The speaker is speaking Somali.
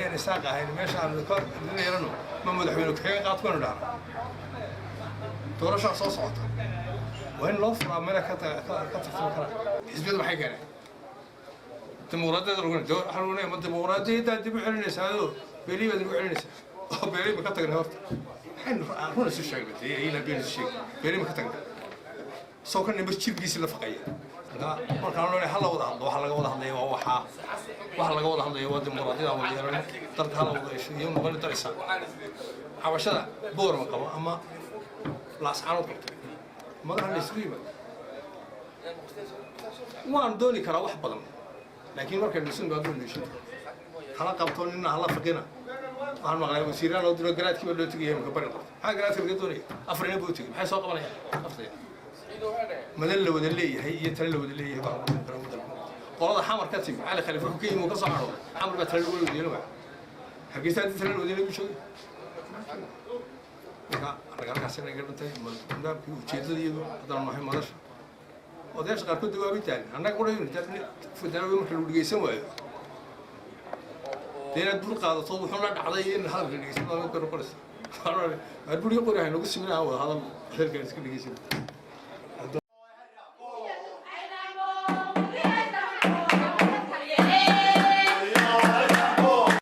Een Isaaq ahayn meesha aanu ka yeelano, ma madaxweyne ku-xigeen qaad kuynu dhahna. Doorashaa soo socota, waa in loo furaa meela ka tartami karaan. Xisbiyadu maxay keeneen? Dimuqraadiyadda lagu, waxaa lagu leeyahay, ma dimuqraadiyaddaa dib u celinaysaayoo beelihii baad dib u celinaysaa? Oo beelihii ma ka tagnay horta? Maxaynu run isu sheegnay dee, ilaa been isu sheegnay, beelihii ma ka tagnay? Soo ka nimba jirkiisii la faqaya. Marka markaan loo hala wada hadlo, waxa laga wada hadlaya waa waxaa, waxa laga wada hadlaya waa dimuqraadiyada wada yeelano, dalka hala wada yeesho iyo noqoni daraysa. Cabashada Boorma qabo ama Laascaanood qabto, madaxa la isugu yimaado, waan dooni karaa wax badan, laakiin markay dhisun baa doon heshin hala qabto, nina hala faqina. Waxaan maqlay wasiiraan loo diro, garaadkii baa loo tegaya imika bari qabto. Maxaa garaadka laga doonaya? Afar nin buu tegay, maxay soo qabanayaan aftaya? Madan la wada leeyahay iyo tale la wada leeyahay baa lagu karaa waddanka. Qolada Xamar ka timi, Cali Khaliif wuxuu ka yimi uu ka soo cadhooday, Xamar baa tale lagu wada yeelan waaya. Hargeysa haddii tale la wada yeelan buu joogay. Marka annaga halkaas inaga dhintay nidaamkii ujeeddada, iyadu haddaan nahay madasha, odayaasha qaarkood dee waabay taalin annaga qura federaal. Marka lagu dhegeysan waayo dee inaad bur qaadato wuxuu la dhacday in hadalka dhegeysan baa mid noqonaysa. Waar buriga qori hay nagu siminaha, wada hadal hadalkaan iska dhegeysan.